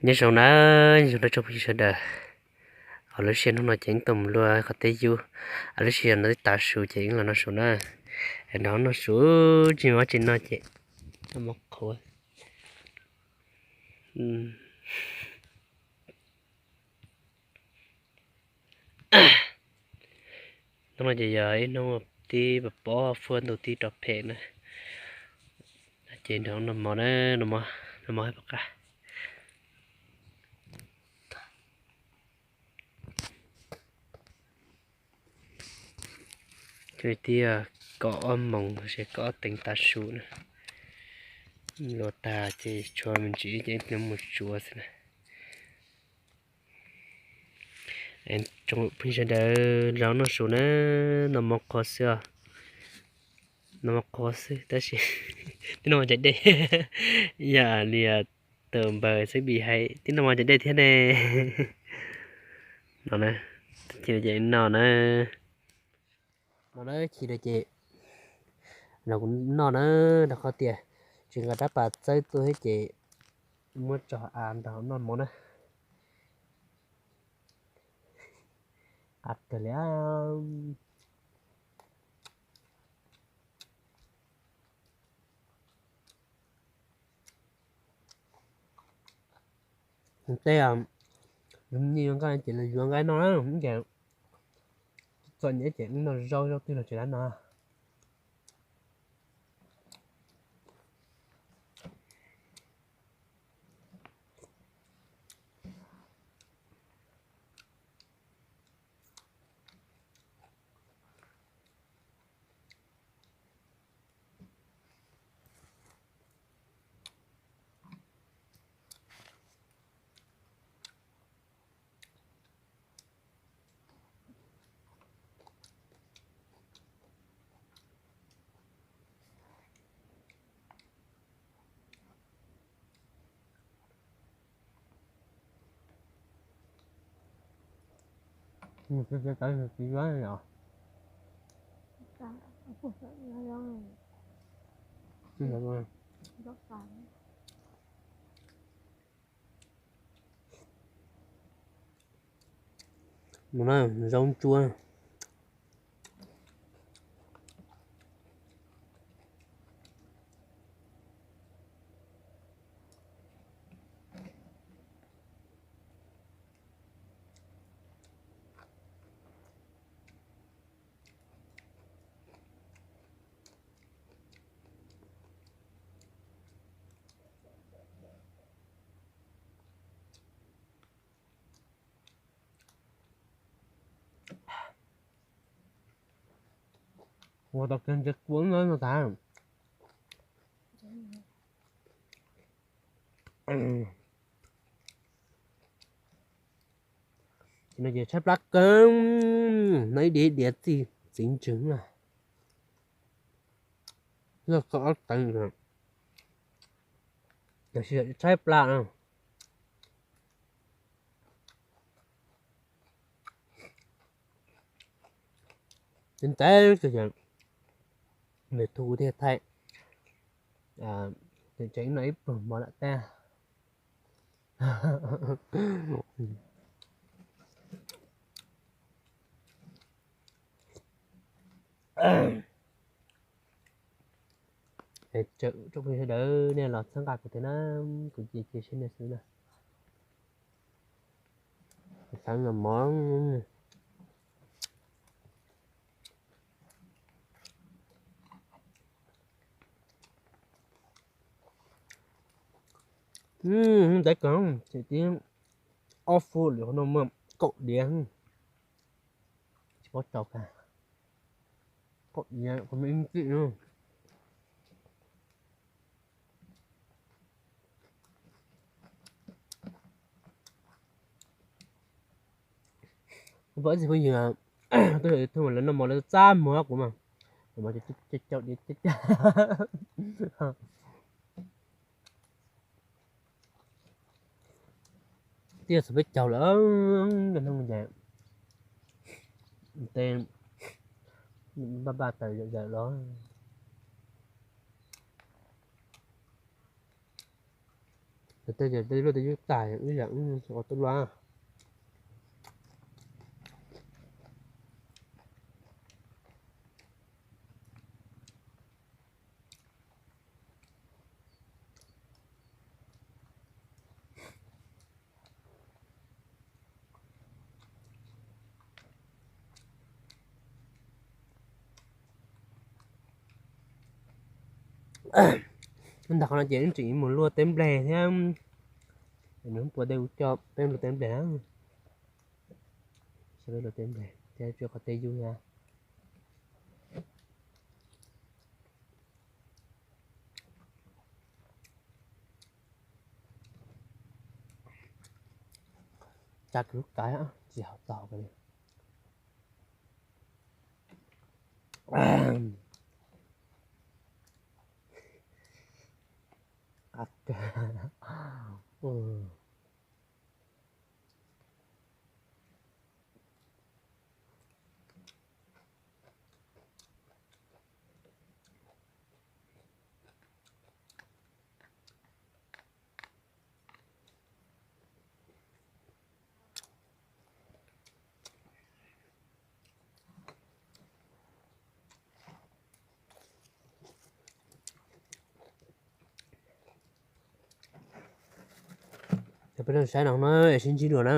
Nyob zoo na, nyob zoo rau tsoom phooj ywg sawv daws. Lub sij hawm hnub no ces wb tau mus luaj qhov teb yub, lub sij hawm no twb tav su ces wb los noj su na. Nrog noj su, tsis muaj dab tsi noj ces noj mov qhuav. Hnub no ces yog ib hnub tib pab pob fuab ntuj tib rov phem na, ces nrog noj mov na, noj mov, noj mov hab pom qab. Twb kaum ob moos los sis kaum ob teev tav su na, luaj tag ces tshuav me ntsis ces ib pliag mus tsuav xwb na. Tsoom phooj ywg sawv daws, nrog noj su na, noj mov qhuav xwb os. Noj mov qhuav xwb tab sis twb noj mov cov dej, yam li tus npawg xib pis hais, twb noj mov cov dej thiab ne. No na, ces no na, no na, chim rau ces los kuv noj na, rau qhov tias tsis nqa rab pas txawb tuaj thiab ces muab tso av nrog noj mov na. Qab kawg li. Tej yus nyiam yuav nqaij ces los yuav nqaij noj na, ces txom nyem ces wb noj zaub, zaub twg los tsis dab no. Zaub ntsuab. Ua tau kiag ntses kua no tas. Ces no ces tshaib plab kawg, no ib diav diav txij txiv ntswg na. Loj txog ob teev, tiam sis tshaib plab no. Ntev ntev kawg, nws thu thiaj thaij. Tseem tseem no ib pluag mov lawm tag. Tsoom phooj ywg sawv daws nej los txhawb nqa kuv thiab na, kuv cia cia siab nej xwb na. Xav los mov. Ntev kawg, tseem tib ob fub lwm qhov no muaj kaum diav, tsis paub tsau kag, kaum diav qhov no ib txij. Kuv pom ib txhia phooj ywg tuaj saum YouTube lawv noj mov lawv txaj muag kuv mas, noj mov cau diav cag cag. Twb yog txog peb caug lawm, hnub no ces tej npaj npaj taws zawm zawm los. Tej luaj tej yub tas wb yam wb ua tuaj luaj. Ntawm qhov no ces wb tseem mus luaj teb npleg thiab. Nws pua dej ub coj peb luaj teb npleg na. Peb luaj teb npleg thiab tsuas qhov tej yub thiab. Cas kwv lub kav tsis haum tau li. Peb saib no na, es sib ntsib dua na.